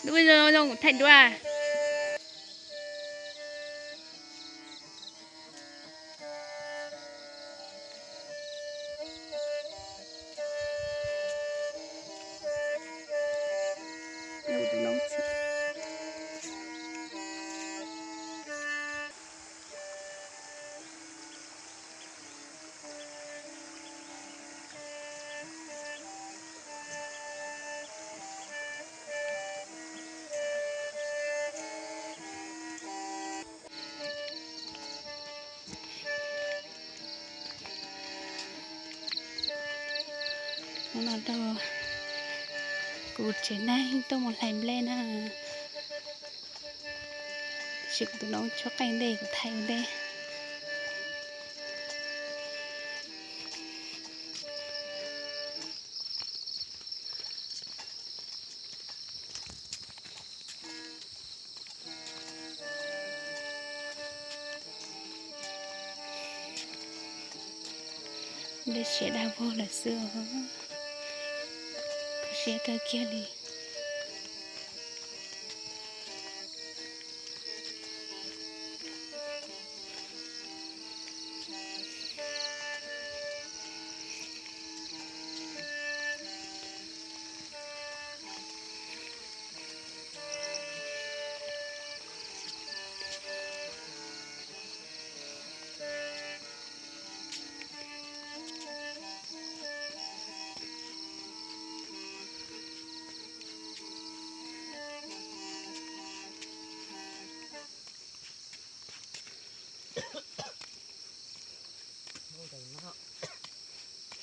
Dub zoo zoo kuv thaij duab. Hnub no rau kuv tsev neeg tuaj mus hlais nplej na. Tab sis kuv tus noob tshuab qeej ntej kuv thaij ua ntej. Nplej siav dag vog lawm xwb os. Kho siab kawg kiag li.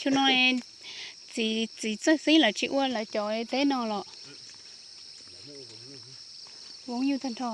Xyoo no txiv, txiv txawj xib lawv tsis ua lawv cov teb no los voob nyuj tag nrho.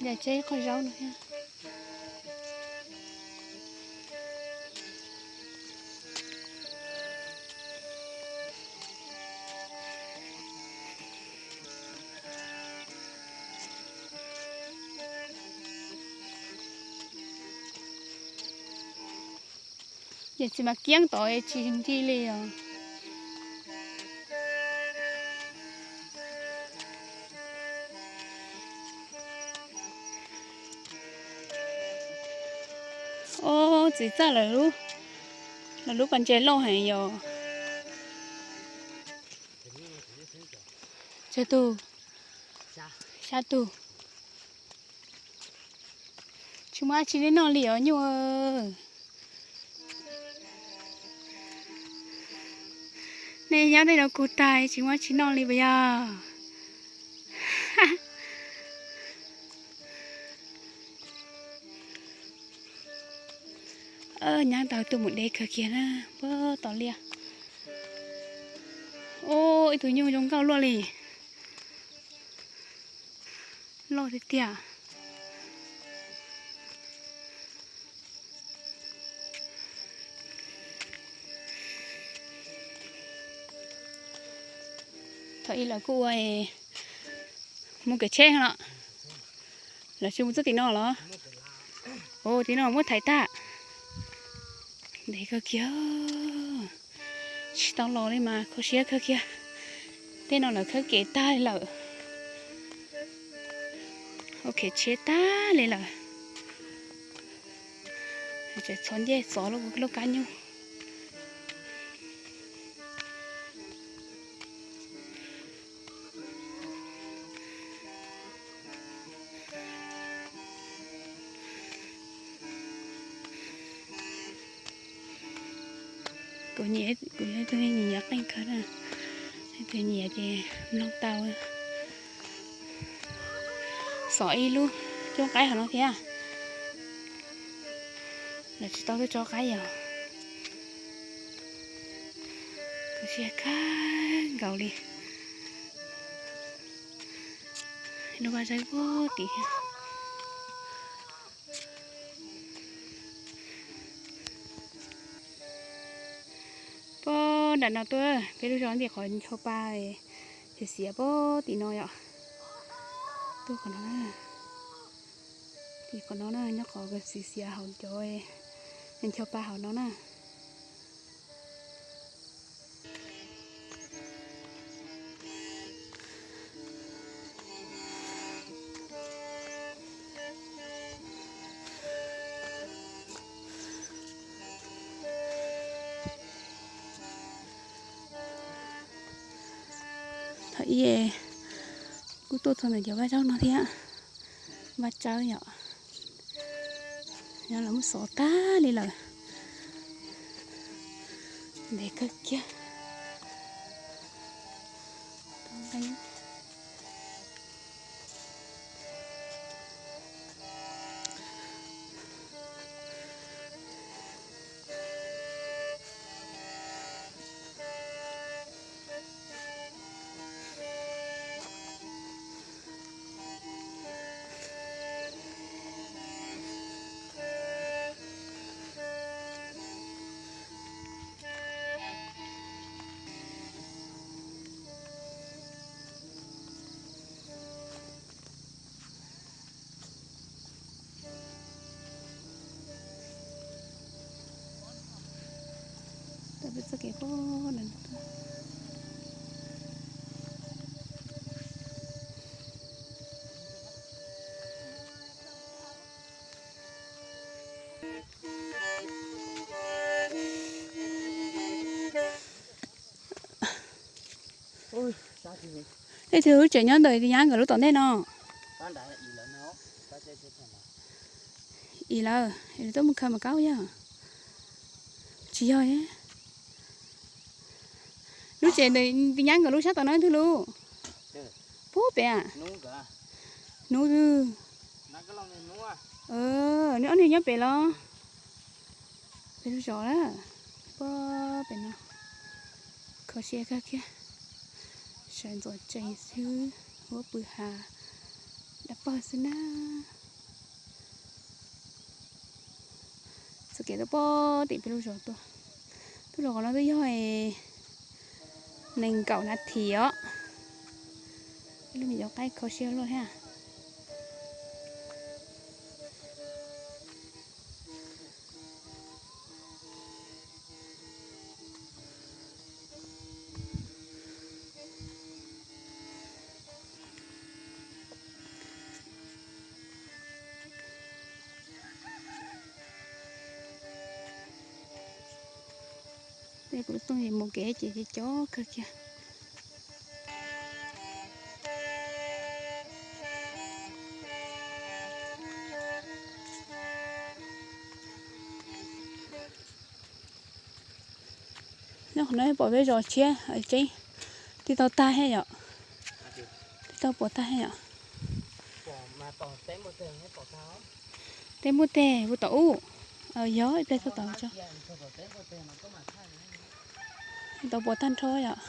Yam tseb qhov zaub no thiab. Ces txiv mas kiab tod tsis nti li os. Ob, txiv txawj lawv lub, lawv lub pas ntses loj heev yom. Tsawg tug? Xya tug. Tsis muaj dab tsi li noj li os nyuj. Nej nyob tej no kuv tag tsis muaj dab tsi noj li puas yog? Nyab tau tuaj mus de kawg kiag na, puag tom liaj. Ub, ib tug nyuj zoo nkauj luaj li. Loj tiag tiag. Thaum ub lawv kuj ua mus kev tsheb no. Lawv tsis mus txog tim no los? Ua tim no muab thaiv tag. Ntev kawg kiag. Tsis tau los li mas kho siab kawg kiag. Tej no lawv khawb kev tag li lawm. Ua kev tsheb tag li lawm. Tseem txhob ncej txov lub kab nyuj. Kuv nyiam, kuv yog ib tug nyiam qeej kawg na. Ces nyiam ces mloog tau. Xov ib lub coob qaib hauv no thiab. Lawv tsis tau tuaj tso qaib yog. Kho siab kawg nkaus li. Lub vaj zaub puag tim thiab. Puag nram no tuaj peb lub zos ntawm qhov ncho pa xiav xiav puag tim no yom. Tuaj qhov no na. Tim qhov no na, nyob qhov xiav xiav hauv cov ncho pa hauv no na. Thaum ub kuj tuaj txog ntawm cov vaj zaub no thiab. Vaj tsawb yom. Nyob los muab xov tag li lawm. Ntev kawg kiag. Tau peb txoj kev pom na. Leej twg lub tsev nyob ntawm tus nyab nkawd lub tom ntej no? Ib lawm, tuaj mus khaws mas kaub yog. Tsis yog. Lub tsev ntawm tus nyab nkawd lub sab tom no twg lub? Puag pem a? Hnub twg? Neb ob niag nyob pem los? Peb lub zos lawm. Puag pem no. Kho siab kawg kiag. Sawv ntxuav tsees xwb, huab pw hav dab pawg xwb na. Txoj kev tuaj puag tim peb lub zos tuaj. Tuaj los qhov no twb yog nees nkaum nas this os. Ib lub me nyuam qaib kho siab luaj thiab. Tej kuv lub tooj es mus kev ces ces cov kawg kiag. Nyob qhov no pom peb zos tshiab tseeb, twb tau tag thiab yom, twb tau puas tag thiab yom. Teb npuaj teg puag tom ub, yog ib pliag tuaj tom tso, tau puas tag nrho yom.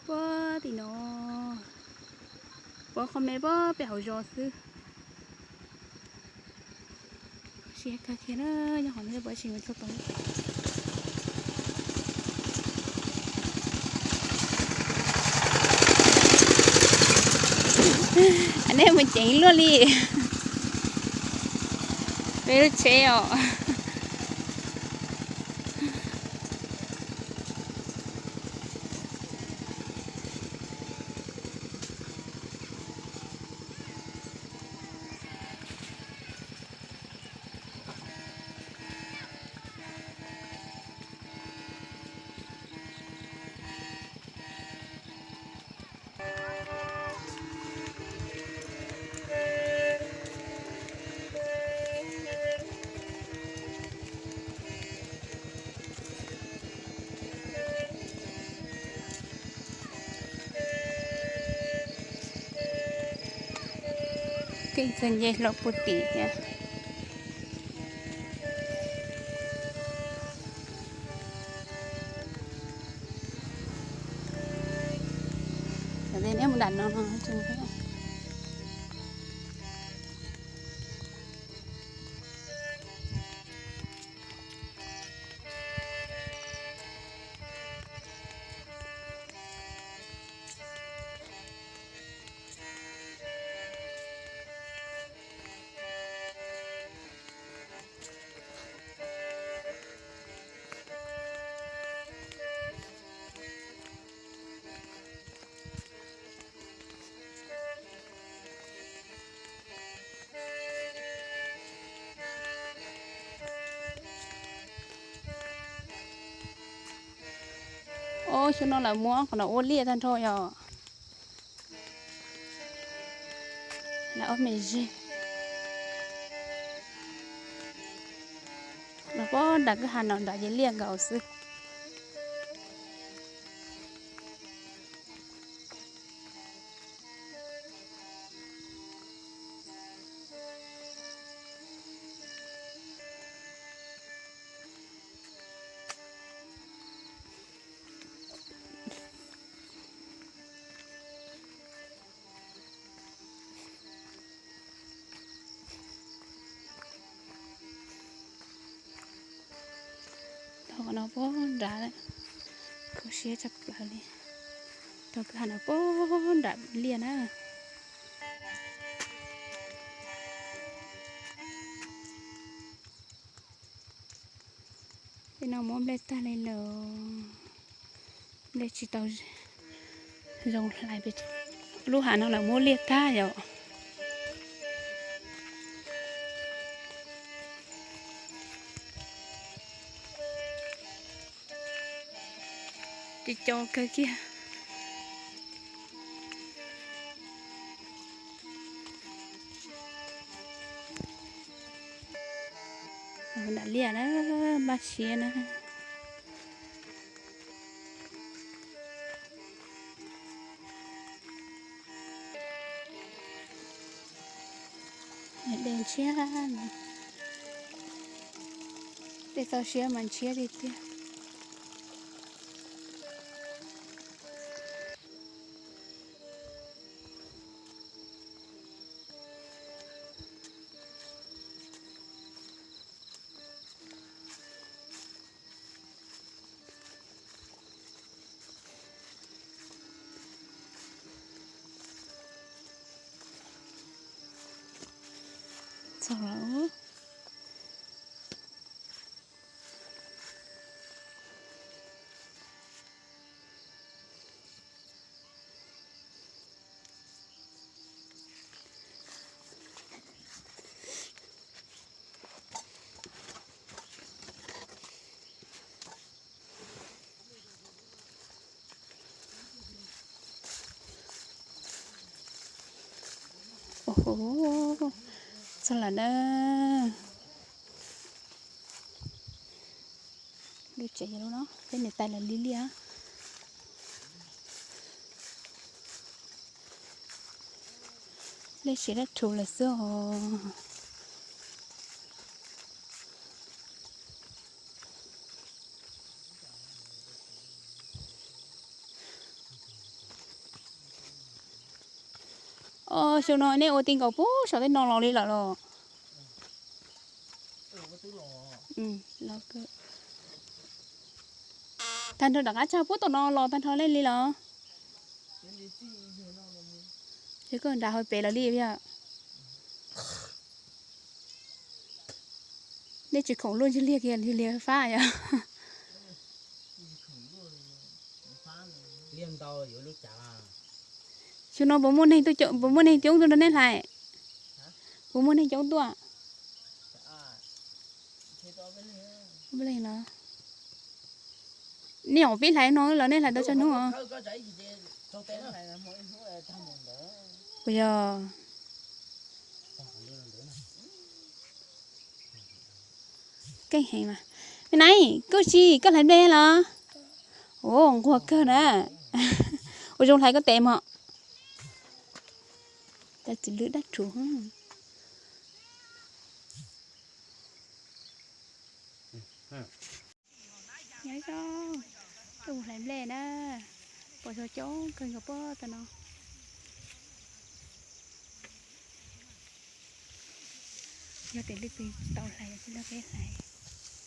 Puag tim no, puag qhov me puag pem hauv zos xwb. Siab kawg kiag na, nyob qhov no puas tsis mus txog tod. Nej mus ceev luaj li. Peb lub tsheb os. Ib txog nce hlo puag tim thiab. Neb mus nram no no. Ob, xyoo no lawv muab qhov no ua liaj tag nrho yom. Lawv ob me zig. Los puag nram kwj ha no nram ces liaj nkaus xwb. Tau no puag nrad, kho siab tshaj plaws li. Tau kwj ha no puag nram liaj na. Tej no muab nplej tag li lawm, nplej tsis tau zoo hlais pes tsawg. Lub hav no lawv muab liaj tag yom. Ces co kawg kiag. Nram liaj na, npaj siab na. Dej ntshiab, dej txaus siab mas ntshiab tiag tiag. Txog lawm. Txog lawm na. Lub tsev yog lub no, peb niam tais lawv li liaj. Liaj siav dab rhuv lawm xwb os. Os, xyoo no nej ua ti nkaus puag saum tej no los li lawm los? Tag nrho rov qab tshaj puag tom no los tag nrho li los? Ces koj nram hauv pem los li yom. Nej tsis khoom luaj ntsis liag kiag li liag fab yom. Xyoo no puas muaj neeg, puas muaj neeg coob tuaj nrog nej hlais? Puas muaj neeg coob tuaj? Nej nyuam qhuav pib hlais no los nej hlais tau tsawg hnub os? Puas yog? Keej heev mas. Me nai, koj tsis, koj hlais nplej los? Ua nquag kawg na. Ua zoo hlais koj tes mog. Cov txiv lwb dab rhuv. Nyob zoo, tuaj mus hlais nplej na, pom tau coob kawg nkaus puag tom no. Yog tias leej twg tau hlais los peb hlais.